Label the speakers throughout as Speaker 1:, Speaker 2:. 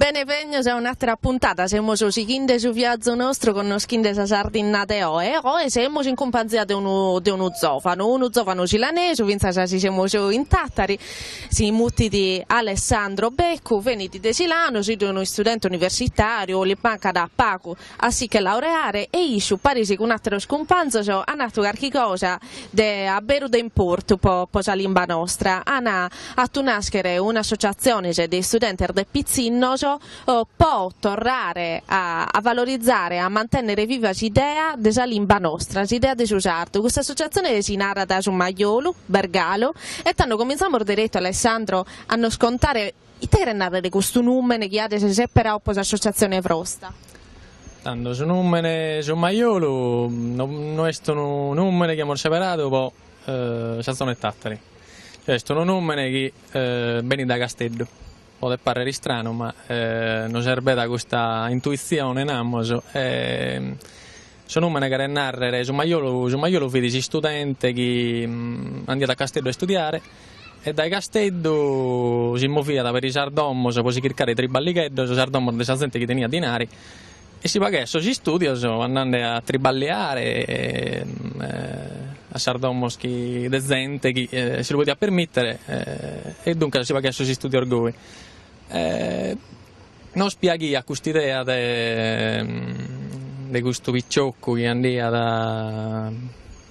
Speaker 1: Bene bennios a un'àtera puntada, semus sighinde su viazu nostru connoschinde sa Sardinna de oe e oe semus in cumpanzia de unu de unu zòvanu, unu zòvanu silanesu, fintzas si semus in Tàtari, si mutit Alessandro Beccu, benit de Silanos, est unu istudente universitàriu, li mancat pagu a si che laureare e issu, paris cun àteros cumpanzos, an atu carchi cosa de a beru de importu po po sa limba nostra, an atu nàschere un'associatzione de istudentes de pitzinnos po torrare a a valorizare e a mantènnere viva s'idea de sa limba nostra, s'idea de su sardu. Custa associatzione si narat Su Majolu, Bergalo, e tando comintzamos deretu, Alessandro, a nos contare Ite cheret nàrrere custu nùmene chi ades seperadu pro s'associatzione brosta?
Speaker 2: Tando, su nùmene Su Majolu no est unu nùmene chi amus seberadu pro sa zona 'e Tàtari, cioè est unu nùmene chi benit dae Casteddu, podet pàrrere istranu ma nos est bènnida custa intuitzione namus e su nùmene cheret nàrrere su Majolu, su Majolu fit s'istudente chi andiat a Casteddu a istudiare E dae Casteddu si moviat peri sas domos po si chircare triballigheddos, sas domos de sa zente chi teniat dinari, e si pagaiat sos istudios andende a triballiare a sas domos chi de zente chi si lu podiat permittere e duncas si pagaiat sos istudios goi. Nos piaghiat custa idea de de custu piccioccu chi andiat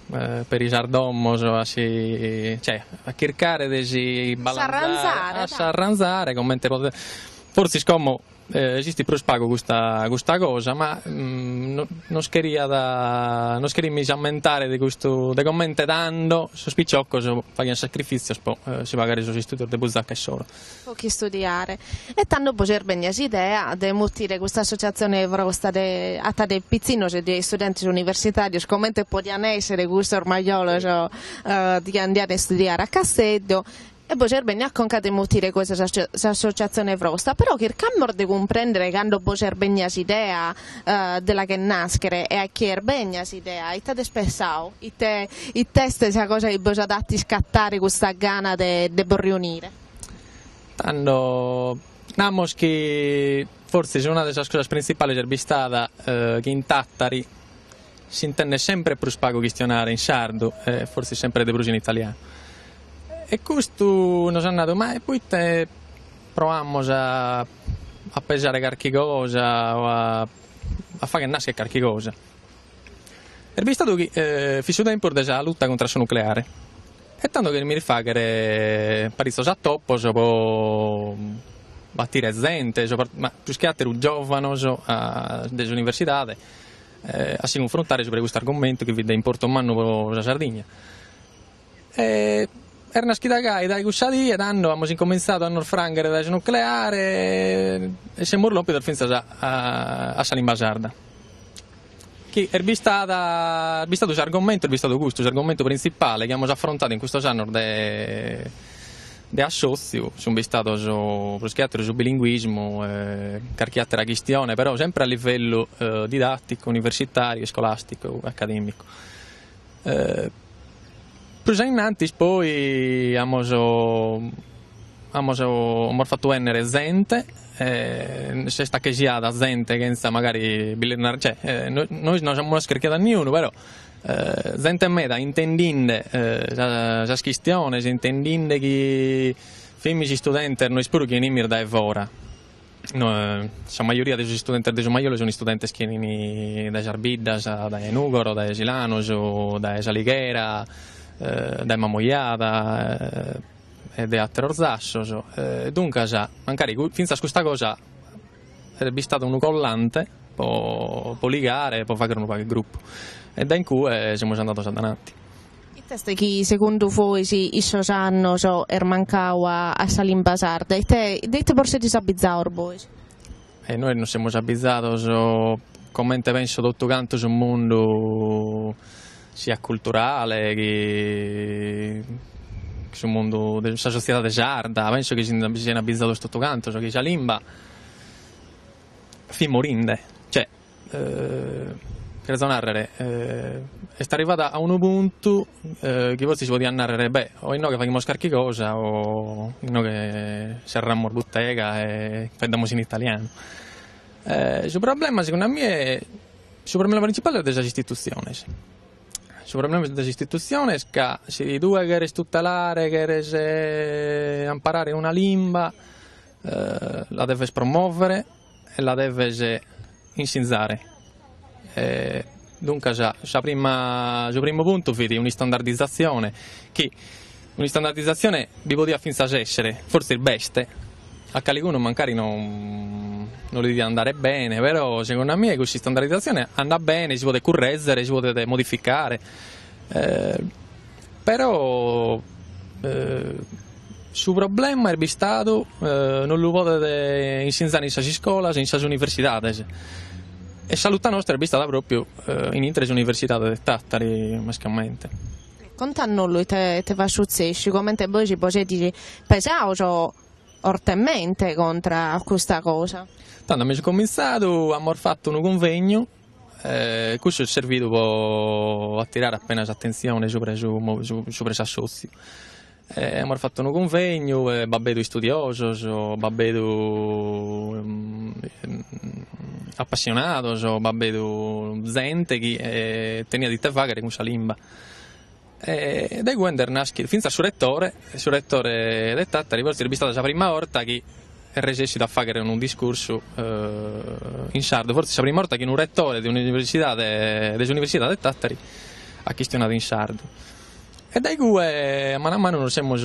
Speaker 2: peri sas domos a si cioè a chircare de si balanzare a s'arranzare comente podet fortzis como esistit prus pagu custa custa cosa ma nos cheriat nos cherimis ammentare de custu de comente tando sos picioccos faghian sacrifitzios po si pagare sos istudios de buzacca issoro.
Speaker 1: Po ch'istudiare. E tando bos est bennia s'idea de mutire custa associatzione brosta de ata de pitzinnos e de istudentes universitàrios comente podian èssere custos majolos chi andian a istudiare a Casteddu e bos est bennia a conca de mutire goi s'associatzione brosta. Però chircamus de cumprèndere cando bos est bennia s'idea de la fagher nàschere e a chie est bennia s'idea, ite ades pensadu, ite it'est sa cosa chi bos at atu iscatare custa gana de de bos riunire?
Speaker 2: Tando, namos chi fortzis una de sas cosas printzipales est bistada chi in Tàtari s'intendet sempre prus pagu chistionare in sardu e fortzis sempre de prus in italianu. E custu nos at nadu, ma e poite proamos a a pesare carchi cosa o a a fagher nascher carchi cosa. Est bistadu chi fit su tempus de sa luta contra a su nucleare e tando cherimis fagher paritzos atopos po batire zente, ma prus che ateru giovanos de s'universidade a si cunfrontare subra custu argumentu chi fit de importu mannu pro sa Sardigna. E est naschida gai, dae cussa die tando amus incomintzadu a nos franghere dae su nucleare e semus lompidos fintzas a a sa limba sarda, chi est bistada est bistadu s'argomentu est bistadu custu s'argomentu printzipale chi amus afrontadu in custos annos de de assòtziu, sunt bistados prus che àteru su bilinguismu e carchi àtera chistione, però sempre a livellu didàticu, universitàriu, iscolàsticu, acadèmicu. Prus a innantis poi amus amus amus fatu 'ennere zente, s'est achesiada zente chentza magari bi lis narrer, cioè nois no amus chircadu a niunu però zente meda intendinde sas chistiones, intendinde chi fimis istudentes nois puru chi 'enimis dae fora Sa majoria de sos istudentes de su Majolu sunt istudentes chi 'enin dae sas biddas, dae Nùgoro, dae Silanus, dae S'Alighera, dae Mamoiada e de àteros zassos. Duncas, mancari fintzas custa cosa est bistada unu collante po po ligare e po fagher unu pagu 'e grupu. E dae in cue semus andados adananti.
Speaker 1: It'est chi segundu vois in sos annos est mancadu a sa limba sarda? Ite de ite bos sedes abizados bois?
Speaker 2: E nois nos semus abizados, comente penso totu cantu su mundu siat culturale chi su mundu de sa sotziedade sarda, penso chi si nde sian abizados totu cantos chi sa limba fit morinde, cioè. Cherzo nàrrere, est arrivada a unu puntu chi fortzis si podiat nàrrere, beh, o inoghe faghimus carchi cosa o inoghe serramus butega e faeddamus in italianu. Su problema segundu a mie, su problema printzipale est de sas istitutziones, su problema est de sas istitutziones ca si tue cheres tutelare, cheres amparare una limba, la deves promòvere e la deves insinzare. Duncas sa prima su primu puntu fit un'istandardizatzione chi un'istandardizatzione bi podiat fintzas èssere, fortzis b'est, a calicunu mancari no no li diat andare bene, però segundu a mie cussa istandardizatzione andat bene, si podet currèzere, si podet modificare, però su problema est bistadu non lu podet insinzare in sas iscolas e in sas universidades e sa luta nostra est bistada propriu in intre s'universidade de Tàtari mescamente.
Speaker 1: Conta·nos·lu ite ite fat sutzèssiu, comente bois bos seis pesados fortemente contra a custa cosa.
Speaker 2: Tando amus comintzadu, amus fatu unu cunvegnu Cussu est servidu po atirare apena s'atentzione subra su subra s'assòtziu. Amus fatu unu cunvegnu e b'at bedu istudiosos, b'at bedu apassionados, b'at bedu zente chi teniat ite fàghere cun sa limba. E dae cue nd'est nàschidu fintzas su retore, su retore de Tàtari fortzis est bistada sa prima 'orta chi est resèssidu a fàghere unu discursu in sardu, fortzis sa prima 'orta chi unu retore de un'universidade de s'universidade de Tàtari at chistionadu in sardu. E dae cue a manu a manu nos semus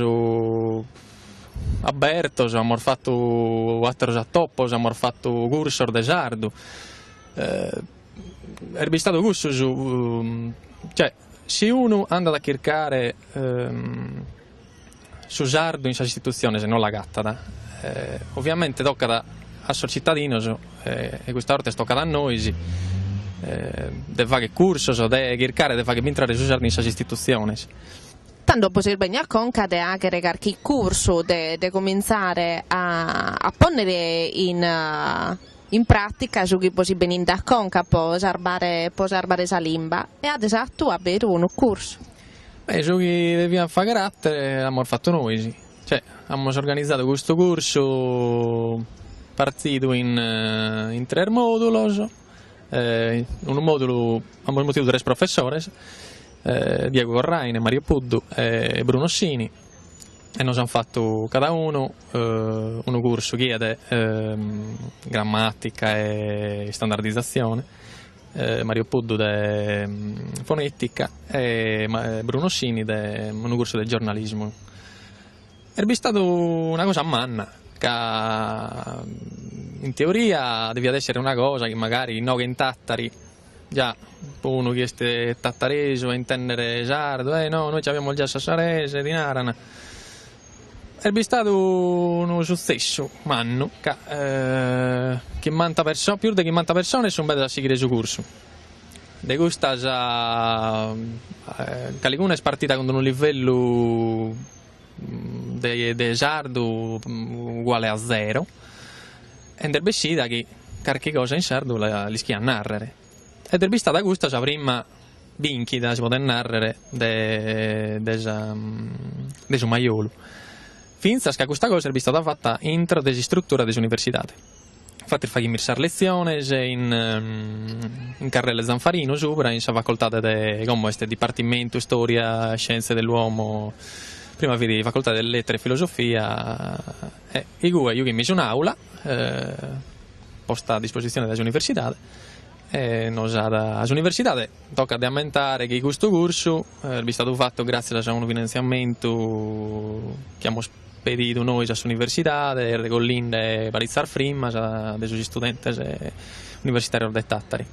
Speaker 2: abertos, amus fatu àteros atopos, amus fatu cursos de sardu, est bistadu cussu su, cioè Si unu andat a chircare su sardu in sas istitutziones no l'agatat. Oviamente tocat a sos tzitadinos, e custa 'orta est tocada a nois, de fagher cursos, de chircare de fagher bintrare su sardu in sas istitutziones.
Speaker 1: Tando bos est benniu a conca de 'aghere carchi cursu, de comintzare a ponnere in In pràtica su chi bos est beninde a conca po sarbare po sarbare sa limba e ades atu aberu unu cursu.
Speaker 2: Beh, su chi deviant fagher àtere l'amus fatu nois, cioè amus organizadu custu cursu partzidu in in tres mòdulos, unu mòdulu amus mutidu tres professores, Diegu Corraine, Mario Puddu e Bruno Sini e nos an fatu cada unu unu cursu chie de grammatica e istandardizatzione, Mario Puddu de fonetica e Bruno Sini de unu cursu de giornalismu. Est bistadu una cosa manna ca in teoria deviat essere una cosa chi magari inoghe in Tàtari Già, po unu chi est tataresu a intèndere sardu, eh no, noi c'abbiamo già sassarese, ti naran. Est bistadu unu sutzessu mannu ca chimbanta perso pius de chimbanta persones sun bennidas a sighire su cursu. De custas calicuna est partida cun unu livellu de de sardu uguale a zero e nd'est bessida chi carchi cosa in sardu l'ischiat nàrrere ed est bistada custa sa prima bìnchida, si podet nàrrere, de de sa de su Majolu, fintzas ca custa cosa est bistada fata intro de s'istrutura de s'universidade. Infatis faghimis sas letziones in in carrela Zanfarino subra in sa facoltade de como est Dipartimentu Storia Scienze dell'Uomo, prima fit Facoltade de Lettere e Filosofia e igue giughimis un'aula posta a dispositzione dae s'universidade e nos at s'universidade tocat de ammentare chi custu cursu est bistadu fatu gràtzias a unu finantziamentu chi amus pedidu nois a s'universidade regollinde paritzas frimmas de sos istudentes universitàrios de Tàtari.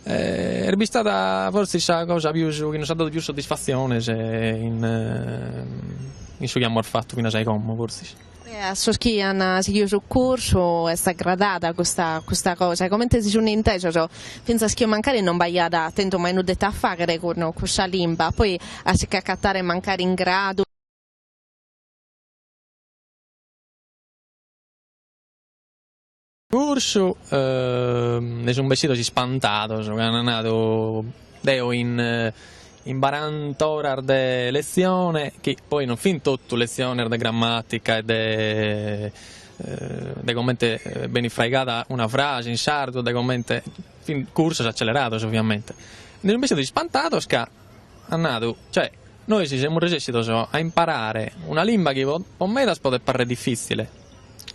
Speaker 2: Est bistada fortzis sa cosa pius chi nos at dadu pius soddisfatziones in in su chi amus fatu finas a como fortzis.
Speaker 1: E a sos chi an sighidu su cursu est agradada custa custa cosa? Comente si sun intesos? Fintzas chie mancari non b'aiat tentu mai nudda ite a fàghere cun cussa limba, poi a si che acatare mancari in gradu.
Speaker 2: Cursu nde sun bessidos ispantados ca an nadu deo in in barant'oras de letzione chi poi non fin totu letziones de grammatica e de de comente benit fraigada una frase in sardu de comente fin cursos accelerados ovviamente nde sun bessidos ispantados ca an nadu cioè nois semus resessidos a imparare una limba chi po medas podet parrer difitzile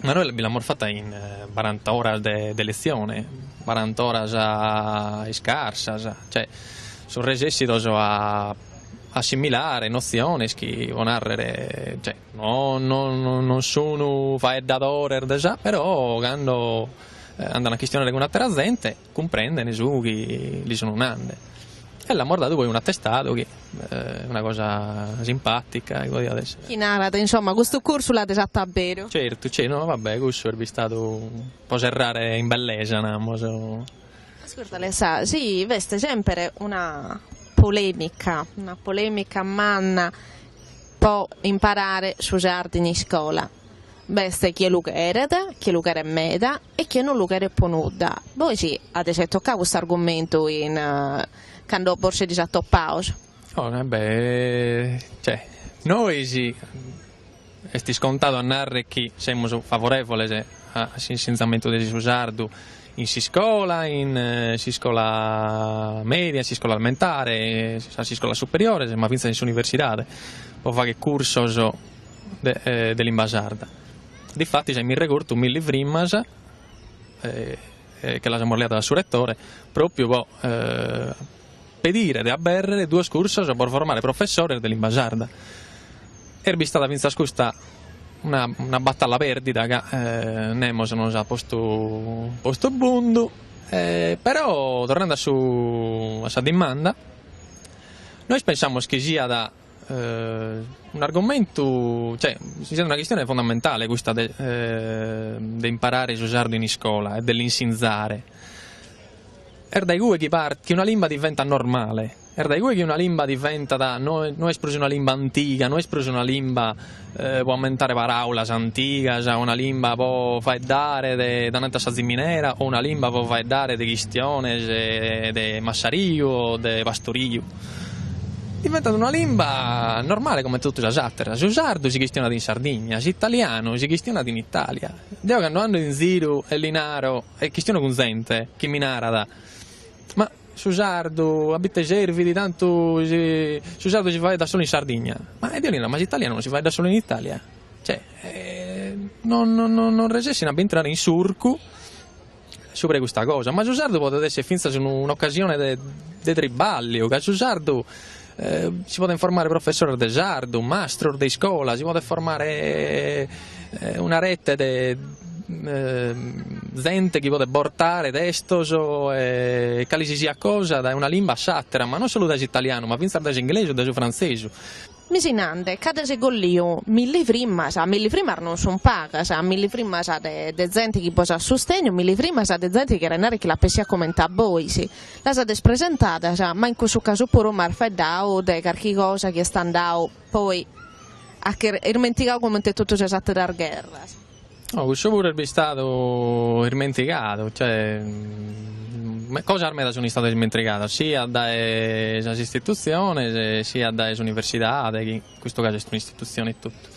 Speaker 2: Ma nois bi l'amus fata in barant'oras de letzione, barant'oras iscarsas, cioè sun resessidos a assimilare notziones chi, pro narrer, cioè no no non sun faeddadores de sa, però cando andan a chistionare cun atera zente Cumprenden su chi li sun nande. E l'amus dadu poi un'atestadu chi est una cosa simpatica chi podiat essere.
Speaker 1: Chi narat, insomma, custu cursu l'ades atu a beru.
Speaker 2: Certu, certu, no va bè, cussu est bistadu po serrare in bellesa, namus.
Speaker 1: Ascurta Alessà, si b'est semper una polemica, una polemica manna po imparare su sardu in iscola. B'est chie lu cheret, chie lu cheret meda e chie non lu cheret po nudda. Bois ades tocadu custu argumentu in cando bos sedes atopados?
Speaker 2: Oh, beh, cioè, nois est iscontadu a narrer chi semus favorevoles a s'insinzamentu de su sardu in s'iscola, in s'iscola media, in s'iscola elementare, in sas iscolas superiores, ma fintzas in s'universidade, po fagher cursos de de limba sarda. Difatis aimis regortu milli frimmas che las amus leadas a su retore pròpiu pro pedire de abèrrere duos cursos pro formare professores de limba sarda. Est bistada fintzas custa una una batalla pèrdida ca nemos nos at postu postu bundu, però torrende a su a sa dimanda, nois pensamus chi siat Un'argomentu, cioè, siat una chistione fondamentale custa de de imparare su sardu in iscola e de l'insinzare. Est dae cue chi part chi una limba diventat normale, est dae cue chi una limba diventat no no est prus una limba antiga, no est prus una limba po ammentare paraulas antigas, una limba po faeddare de dananti a sa ziminera o una limba po faeddare de chistiones de massariu o de pastoriu. Diventat una limba normale comente totu sas àteras. Su sardu si chistionat in Sardigna, s'italianu si chistionat in Italia. Deo cando ando in ziru e li naro e chistiono cun zente chi mi narat ma su sardu a bite servit tantu si su sardu si faeddat solu in Sardigna. Ma e deo li naro ma s'italianu non si faeddat solu in Italia? Cioè non non resessin a bintrare in surcu subra 'e custa cosa, ma su sardu podet esser fintzas un'ocasione de de triballiu, ca su sardu si poden formare professores de sardu, mastros de iscola, si podet formare una rete de zente chi podet bortare testos e cale si siat cosa dae una limba a s'àtera, ma non solu dae s'italianu, ma fintzas dae s'inglesu, dae su frantzesu.
Speaker 1: Mi si nande c'ades golliu milli frimmas, milli frimmas non sun pagas, milli frimmas de de zente chi bos at susteniu, milli frimmas de zente chi cheret narrer chi la pessiat comente a bois. Las ades presentadas, ma in cussu casu puru m'as faeddadu de carchi cosa chi est andadu poi a che irmentigadu comente totu sas ateras gherras.
Speaker 2: No, cussu puru est bistadu ismentigadu, cioè cosas meda sun istadas ismentigadas, siat dae sas istitutziones, siat dae s'universidade, chi in custu casu est un'istitutzione etotu.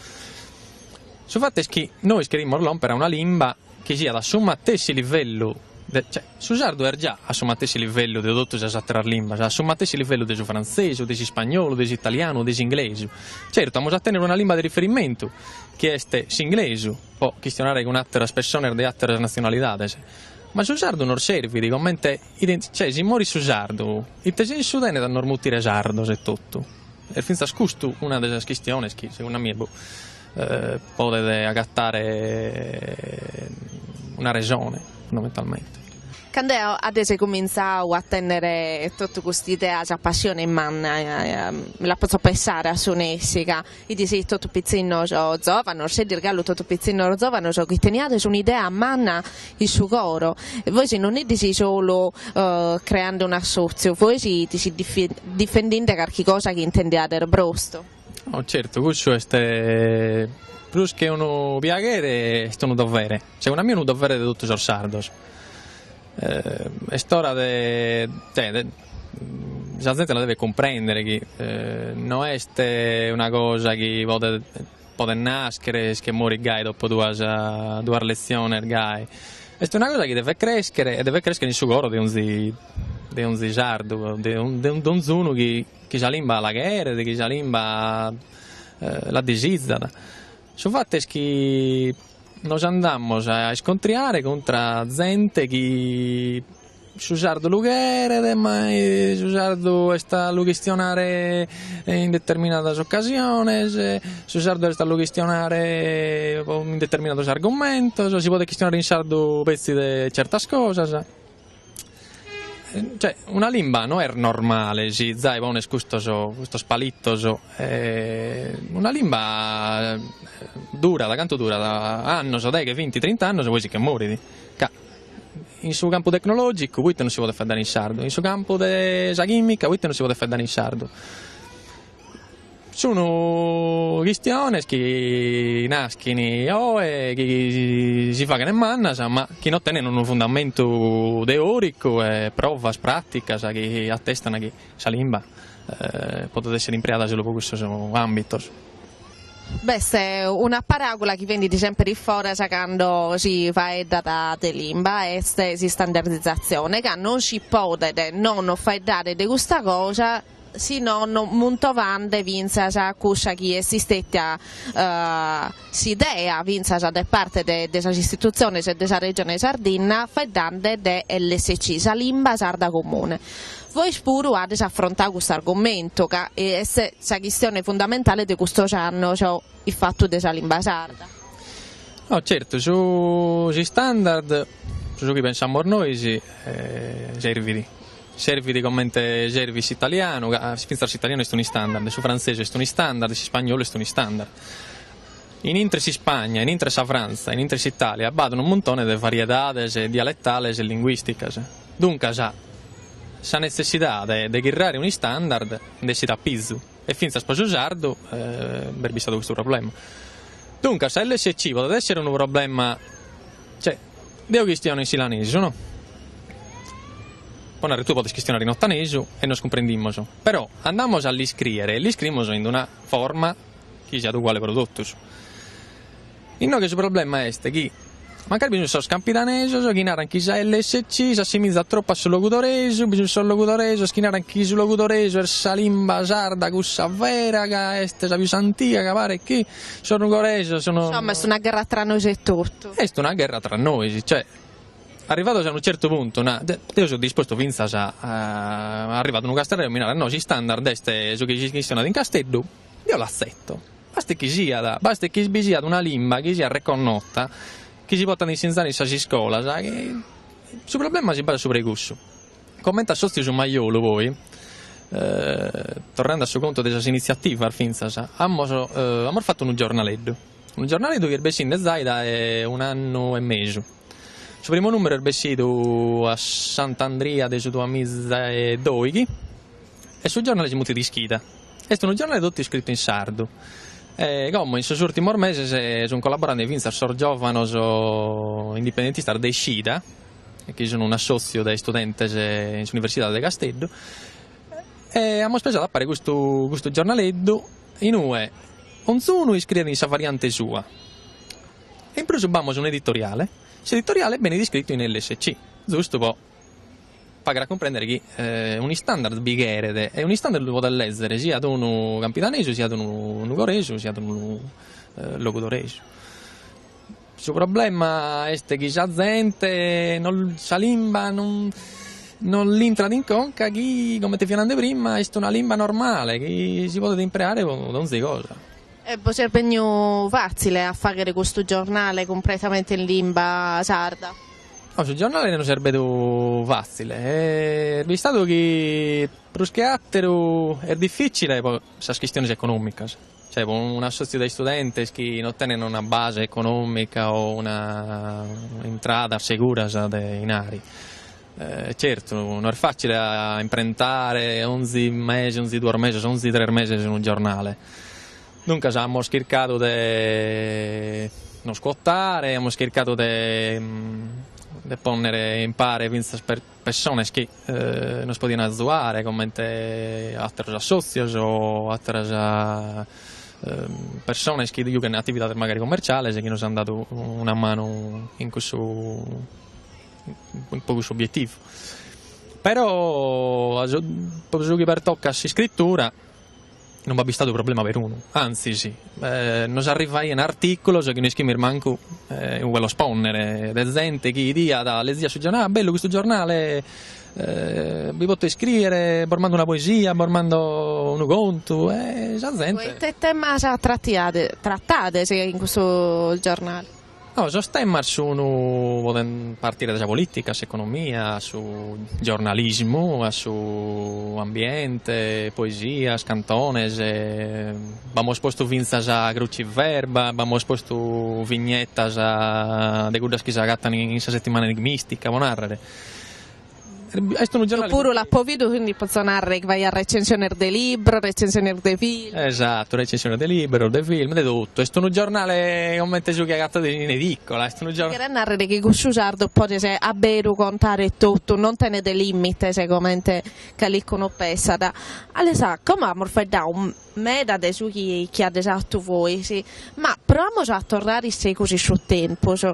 Speaker 2: Su fatu est chi nois cherimus lòmpere a una limba chi siat a su matessi livellu de, cioè, su sardu est già a su matessi livellu de totu sas àteras limbas, a su matessi livellu de su frantzesu, de s'ispagnolu, de s'italianu, de s'inglesu. Certu, amus a tènnere una limba de riferimentu, chi est s'inglesu, po chistionare cun àteras pessones de àteras natzionalidades, ma su sardu nos servit comente cioè si morit su sardu, ite sensu tenet a nos mutire sardos etotu? Est fintzas custu una de sas chistiones chi, segundu a mie, boh, podet agatare una resone, fundamentalmente.
Speaker 1: Cando ades cumintzadu a tènnere totu cust'idea, sa passione manna, mi la potzo pensare a su nessi, ca 'idis totu pitzinnos zòvanos, sezis galu totu pitzinnos zòvanos chi teniades un'idea manna in su coro, e vois non 'idis solu creande un'assòtziu, vois 'idis difendinde carchi cosa chi intendiades brostu.
Speaker 2: Oh certu, cussu est. Prus che unu piaghere est unu dovere, segundu a mie unu dovere de totu sos sardos. Est ora de, cioè, sa zente la devet cumprendere chi no est una cosa chi podet podet naschere e si che morit gai dopo duas duas letziones gai, est una cosa chi devet creschere e devet creschere in su coro de onzi de onzi sardu, de de donzunu chi chi sa limba la cheret, chi sa limba la disizat. Su fatu est chi nos andamus a iscontriare contra zente chi su sardu lu cheret ma su sardu est a lu chistionare in determinadas ocasiones, su sardu est a lu chistionare in determinados argumentos, si podet chistionare in sardu petzi de certas cosas. Cioè, una limba no est normale si zai pones custos custos palitos, una limba durat, cantu durat, annos, deghe, vinti, trint'annos, poi si che morit, ca in su campu tecnologicu poite non si podet faeddare in sardu, in su campu de sa chimica poite non si podet faeddare in sardu. Sun chistiones chi naschin oe, chi si faghen mannas, ma chi no tenen unu fundamentu teoricu e provas praticas chi atestan chi sa limba podet essere impreada solu pro cussos ambitos.
Speaker 1: B'est una paràgula chi benit semper foras cando si faeddat de limba, est s'istandardizatzione, ca non si podet non faeddare de custa cosa si non muntovande fintzas cussa chi est istètia s'idea fintzas de parte de sas istitutziones de sa Regione Sardinna faeddande de lsc, sa Limba Sarda Comune. Vois puru ades afrontadu custu argumentu ca est sa chistione fundamentale de custos annos ifatu de sa limba sarda.
Speaker 2: No, certu, su s'istandard, su chi pensamus nois, servit Servit comente servit s'italianu, ca fintzas s'italianu est un'istandard, su frantzesu est un'istandard, s'ispagnolu est un'istandard. In intre s'Ispagna, in intre sa Frantza, in intre s'Italia b'at unu muntone de variedades dialetales e linguìsticas. Duncas sa netzessidade de chirrare un'istandard nd'essit a pizu e fintzas pro su sardu b'est bistadu custu problema. Duncas sa lsc podet èssere unu problema, cioè, Deo chistiono in silanesu, no? Po narrer tue podes chistionare in ottanesu e nos cumprendimos, però andamos a l'iscriere e l'iscrimos in una forma chi siat uguale pro totus. Inoghe su problema est chi mancari bi sunt sos campidanesos chi naran chi sa lsc s'assimizat tropu a su logudoresu, bi sunt sos logudoresos chi naran chi su logudoresu est sa limba sarda cussa vera ca est sa pius antiga ca paret chi sos nugoresos sun.
Speaker 1: Insomma est una gherra tra nois etotu.
Speaker 2: Est una gherra tra nois, cioè arrivados a unu certu puntu, na, deo so dispostu fintzas a, arrivat unu casteddaju e mi narat no s'istandard est su chi si chistionat in Casteddu, deo l'atzetto, bastet chi siat, bastet chi bi siat una limba chi siat reconnota, chi si potat insinzare in sas iscolas, chi su problema si basat subra 'e cussu. Comente assòtziu Su Majolu poi, torrende a su contu de sas initziativas fintzas, amus amus fatu unu giornaleddu, unu giornaleddu chi est bessinde zai dae un'annu e mesu. Su primu numeru est bessidu a Sant'Andria de su duamiza e doighi e su giornale si mutit Ischida. Est unu giornale totu iscritu in sardu e como in sos ùrtimos meses sunt collaborende fintzas sos giòvanos indipendentistas de Iscida, chi sun un'assòtziu de istudentes in s'Universidade de Casteddu, e amus pesadu a pare custu custu giornaleddu in ue onzunu iscriet in sa variante sua e in prus b'amus un'editoriale, s'editoriale benit iscritu in lsc, zustu po fagher a cumprèndere chi un'istandard bi cheret e un'istandard lu podet lèzere siat unu campidanesu, siat unu nugoresu, siat unu logudoresu. Su problema est chi sa zente non sa limba non non l'intrat in conca chi, comente fia nande prima, est una limba normale chi si podet impreare pro donzi cosa.
Speaker 1: E bos est benniu fatzile a faghere custu giornale cumpletamente in limba sarda?
Speaker 2: No, su giornale nos est benniu fatzile, est bistadu chi prus che atteru est difficile po sas chistiones economicas. Cioè po un'assòtziu de istudentes chi no tenen una base econòmica o una intradas seguras de 'inari, certu no est fàcile a imprentare onzi mese, onzi duos meses, onzi tres meses unu giornale. Duncas amus chircadu de nos cuotare, amus chircadu de de pònnere in pare fintzas pessones chi nos podian azuare comente àteros assòtzios o àteras pessones chi giughen atividades magari commerciales chi nos an dadu una manu in cussu po cussu obietivu. Però po su chi pertocat s'iscritura non b'at bistadu problema perunu, antzis nos arrivaian articulos chi no ischimis mancu ue los ponnere, de zente chi 'idiat, leziat su giornale, ah bellu custu giornale, bi poto iscriere, bos mando una poesia, bos mando unu contu e sa zente.
Speaker 1: Ite temas tratades in custu giornale?
Speaker 2: No, sos temas sun, podent partire dae sa polìtica, a s'economia, a su giornalismu, a su ambiente, poesias, cantones, b'amus postu fintzas cruciverba, b'amus postu vignetas de cuddas chi s'agatan in sa settimana enigmistica, po nàrrere.
Speaker 1: Est unu giornale. Eo puru l'apo bidu, quindi potzo narrer chi b'aiat recensiones de libros, recensiones de film.
Speaker 2: Esatto, recensiones de libros, de film, de totu. Est unu giornale comente su chi agatades in edicola, est unu giornale.
Speaker 1: Cheret narrer chi cussu sardu podes a beru contare totu, non tenet limites comente calicunu pessat. Alessà, como amus faeddadu meda de su chi chi ades atu vois, ma proamus a torrare in segus in su tempus.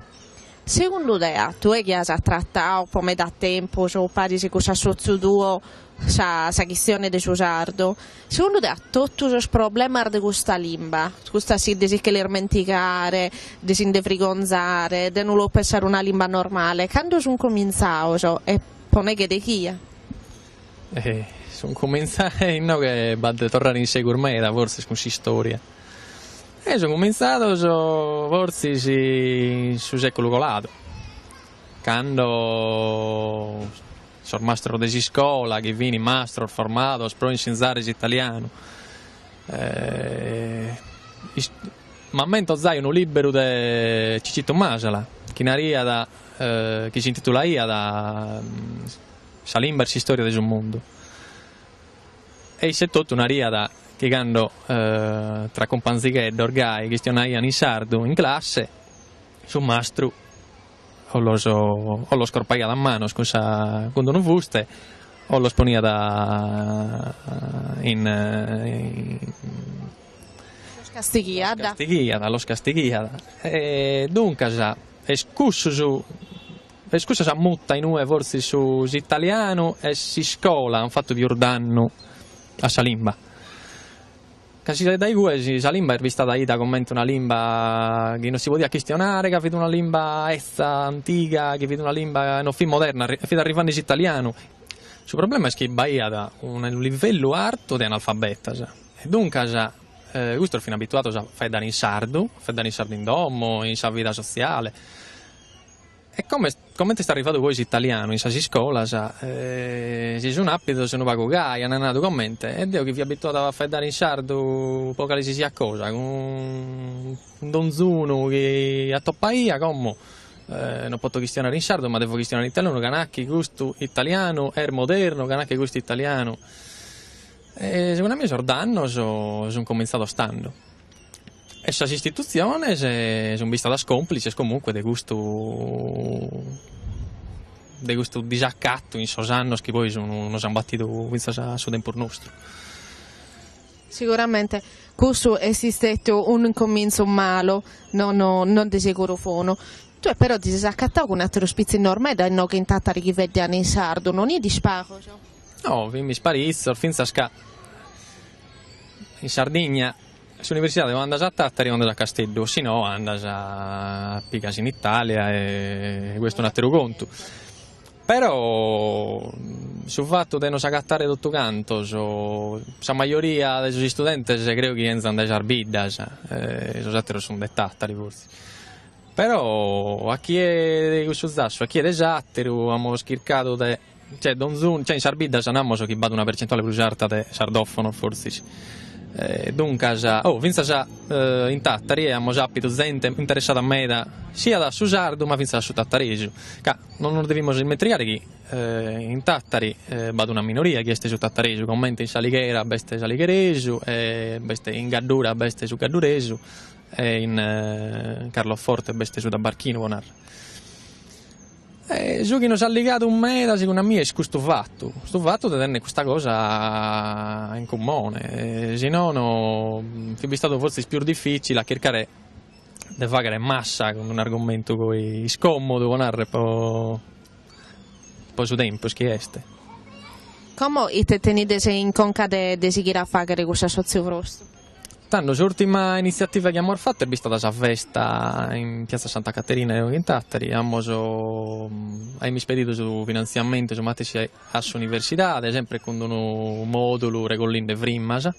Speaker 1: Segundu te, tue chi as tratadu po meda tempus paris cun s'assòtziu tuo sa sa chistione de su sardu, segundu te totu sos problemas de custa limba, custa si de si che l'ismentigare, de si nde frigonzare, de no lu pensare una limba normale, cando sun comintzados e po neghe de chie?
Speaker 2: Sun comintzados, inoghe b'at de torrare in segus meda fortzis cun s'istòria. E sun cumintzados fortzis in su sèculu coladu, cando sos mastros de s'iscola, chi fin mastros formados pro insinzare s'italianu, m'ammento zai unu liberu de Cicitu Masala chi nariat, chi s'intitulaiat Sa limba est s'istòria de su mundu. E isse etotu nariat chi cando tra cumpanzigheddos gai chistionaian in sardu in classe, su mastru o los o los corpaiat a manos cun sa cun d'unu fuste o los poniat in
Speaker 1: Los castighiat.
Speaker 2: Los castighiat, los castighiat. E duncas est cussu su Est cussa sa mutta in ue fortzis su s'italianu e s'iscola an fatu pius dannu a sa limba. Ca si dae igue sa limba est bistada 'ida comente una limba chi non si podiat chistionare, ca fit una limba 'etza, antiga, chi fit una limba non fit moderna, fit arrivende s'italianu. Su problema est chi b'aiat unu livellu artu de analfabetas e duncas custos fin abituados a faeddare in sardu, a faeddare in sardu in domo, in sa vida sotziale E come comente est arrivadu poi s'italianu in sas iscolas si sun apidos unu pagu gai, an nadu comente, e deo chi fia abituadu a faeddare in sardu po cale si siat cosa, cun donzunu chi atopaia, como non poto chistionare in sardu ma devo chistionare in italianu ca nachi custu italianu est modernu, ca nachi custu italianu. E segundu a mie sos dannos sun comintzados tando. E sas istitutziones sun bistadas còmplices comunque de custu de custu disacatu in sos annos chi poi sun nos an batidu fintzas a su tempus nostru.
Speaker 1: Siguramente cussu est istetiu unu incomintzu malu, non non de seguru bonu. Tue però ti ses acatadu cun ateros pitzinnos meda inoghe in Tàtari chi faeddian in sardu, non 'idis pagos?
Speaker 2: No, fimis paritzos, fintzas ca in Sardigna S'universidade o andas a Tàtari o andas a Casteddu, o si no andas a pigas in Italia e custu est un'ateru contu. Però su fatu de nos agatare totu cantos, sa majoria de sos istudentes creo chi 'enzan dae sas biddas, sos ateros sun de Tàtari fortzis. Però a chie de cussu zassu, a chie de s'ateru amus chircadu de Cioè, donzunu, cioè in sas biddas namos chi b'at una percentuale prus arta de sardofonos fortzis. Duncas, oh, fintzas in Tàtari amus àpidu zente interessada meda siat a su sardu ma fintzas a su tataresu, ca non nos devimus ismentigare chi in Tàtari b'at una minoria chi est su tataresu, comente in S'Alighera b'est s'aligheresu e b'est in Gaddura b'est su gadduresu e in Carloforte b'est su tabarchinu, pro narrer. E su chi nos at ligadu meda, segundu a mie, est custu fatu, custu fatu de tenner custa cosa in cumone, si nono fit bistadu fortzis pius dificile a chircare de faghere massa cun un'argumentu goi iscomodu, pro narrer, pro pro su tempus chi est.
Speaker 1: Como ite tenides in conca de sighire a faghere cun s'assòtziu vostru?
Speaker 2: Tando s'ùrtima initziativa chi amus fatu est bistada sa festa in Piazza Santa Caterina in Tàtari, amus aimis pedidu su finantziamentu su matessi a s'universidade, sempre cun unu mòdulu regollinde frimmas,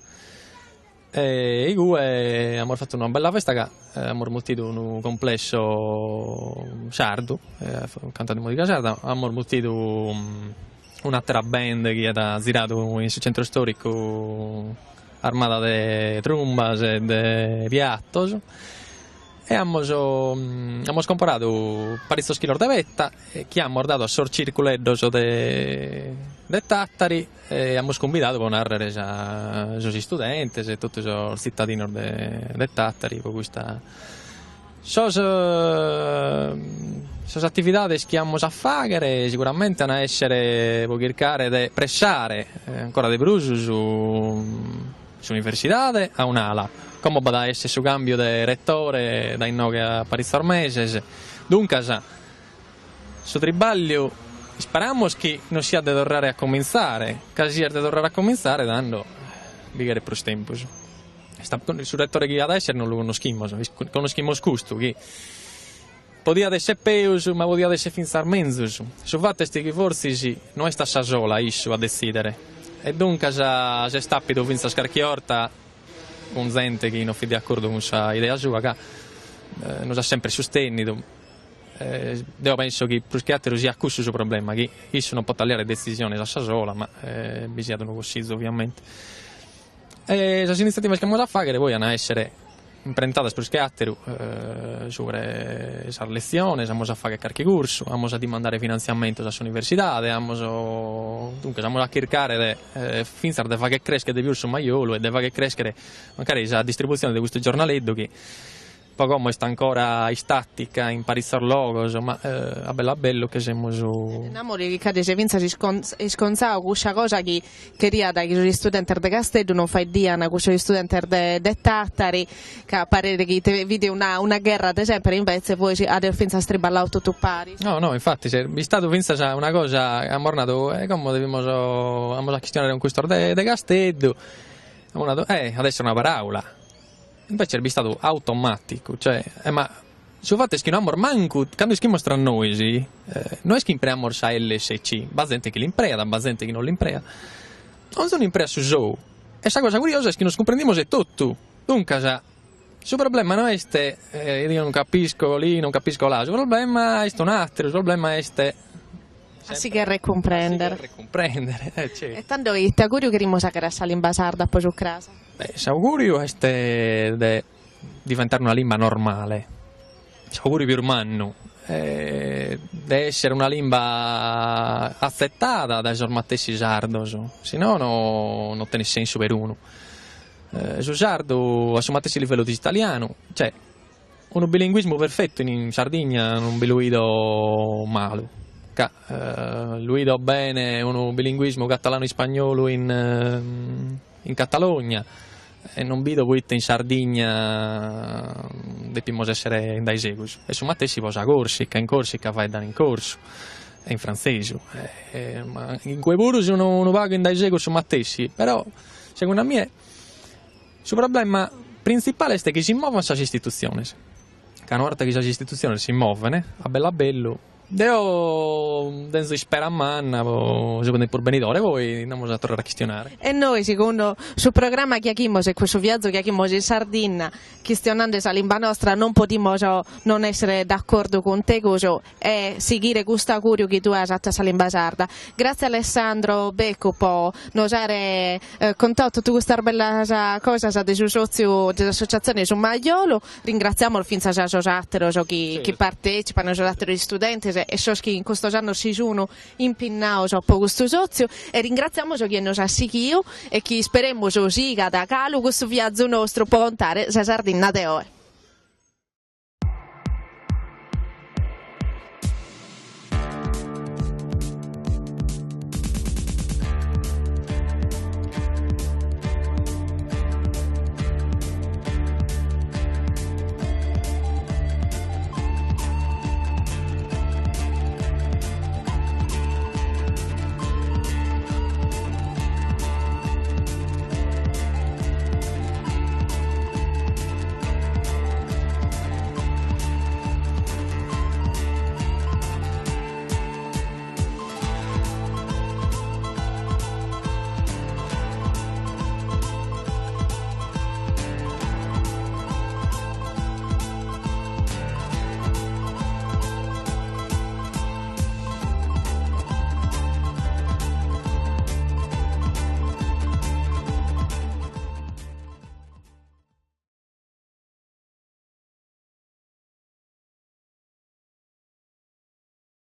Speaker 2: e igue amus fatu una bella festa ca amus mutidu unu complesso sardu, cantande mùsica sarda, amus mutidu un'àtera band chi at ziradu in su centru istòricu armada de trumbas e de piatos e amus amus comporadu paritzos chilos de petta chi amus dadu a sos circuleddos de de Tàtari e amus cumbidadu pro nàrrere sa sos istudentes e totu sos tzitadinos de de Tàtari pro custa Sos sas atividades chi amus a fàghere siguramente an a èssere pro chircare de pressare ancora de prus su s'universidade a un'ala, como b'at a èssere su càmbiu de retore dae inoghe a paritzos meses, duncas su tribàlliu isperamus chi non siat de torrare a comintzare, ca si est de torrare a comintzare tando bi cheret prus tempus. Su retore chi at a èssere non lu connoschimus, connoschimus custu, chi podiat èssere peus ma podiat èssere fintzas menzus, su fatu est chi fortzis no est a sa sola issu a detzìdere e duncas s'est àpidu fintzas carchi 'orta cun zente chi non fit de acordu cun sa idea sua ca nos at sempre sustènnidu Deo penso chi prus che àteru siat cussu su problema, chi issu non potat leare detzisiones a sa sola, ma bi siat unu cussizu oviamente. E sas initziativas chi amus a fàghere poi an a èssere imprentadas prus che àteru subra sas letziones, amus a fàghere carchi cursu, amus a dimandare finantziamentos a s'universidade, amus duncas amus a chircare de fintzas de fàghere crèschere de pius su majolu e de fàghere crèschere mancari sa distributzione de custu giornaleddu chi Pro como est ancora istàtica in paritzos logos, ma a bellu a bellu che semus.
Speaker 1: Namus chi ch'ades fintzas iscontzadu cussa cosa chi cheriat chi sos istudentes de Casteddu non faeddian cun sos istudentes de Tàtari, ca paret chi fit una una gherra de semper, invece vois ades fintzas triballadu totu paris.
Speaker 2: No, no, infatis est bistadu fintzas una cosa, amus nadu, e como devimus, amus a chistionare cun custos de Casteddu, amus nadu, eh, at esser una paraula Invece est bistadu automaticu, cioè, ma su fatu est chi no amus mancu, cando iscriimus tra nois, no est chi impreamus sa lsc, b'at zente chi l'impreat, b'at zente chi non l'impreat, onzunu impreat su sou, e sa cosa curiosa est chi nos cumprendimus e totu, duncas su problema no est io non capisco lì, non capisco là, su problema est un'ateru, su problema est
Speaker 1: A si cherrer cumprender.
Speaker 2: A si cherrer cumprender, eh certu.
Speaker 1: E tando ite auguriu cherimus fagher a sa limba sarda po su cras?
Speaker 2: Beh, s'auguriu est de diventare una limba normale, s'auguriu pius mannu, de essere una limba atzetada dae sos matessi sardos, si nono non tenet sensu perunu. Su sardu a su matessi livellu de s'italianu, cioè Unu bilinguismu perfetu in Sardigna non bi lu 'ido malu, ca lu 'ido bene unu bilinguismu catalanu-ispagnolu in in Catalogna e non bido proite in Sardigna depimus essere in dae segus. E su matessi pro sa Corsica, in Corsica faeddan in corsu e in frantzesu, ma in cue puru sun unu pagu in dae segus su matessi, però segundu a mie Su problema printzipale est chi si movant sas istitutziones, ca una 'orta chi sas istitutziones si movent, a bellu a bellu Deo tenzo ispera manna po su tempus benidore, poi nd'amus a torrare a chistionare.
Speaker 1: E nois cun su programma chi 'achimos e cun su viazu chi 'achimos in Sardinna chistionande sa limba nostra non podimos non essere d'accordu cun tegus e sighire custu auguriu chi tue as 'atu a sa limba sarda. Gratzie Alessandro Beccu po nos àere contadu totu custas bellas cosas de su sotziu de s'associatzione Su Majolu. Ringratziamos fintzas a sos àteros chi chi partecipan, sos àteros istudentes e sos chi in custos annos si sun impinnados po custu sotziu e ringratziamos chie nos at sighidu e chi isperemus sigat galu custu viazu nostru po contare sa Sardinna de oe.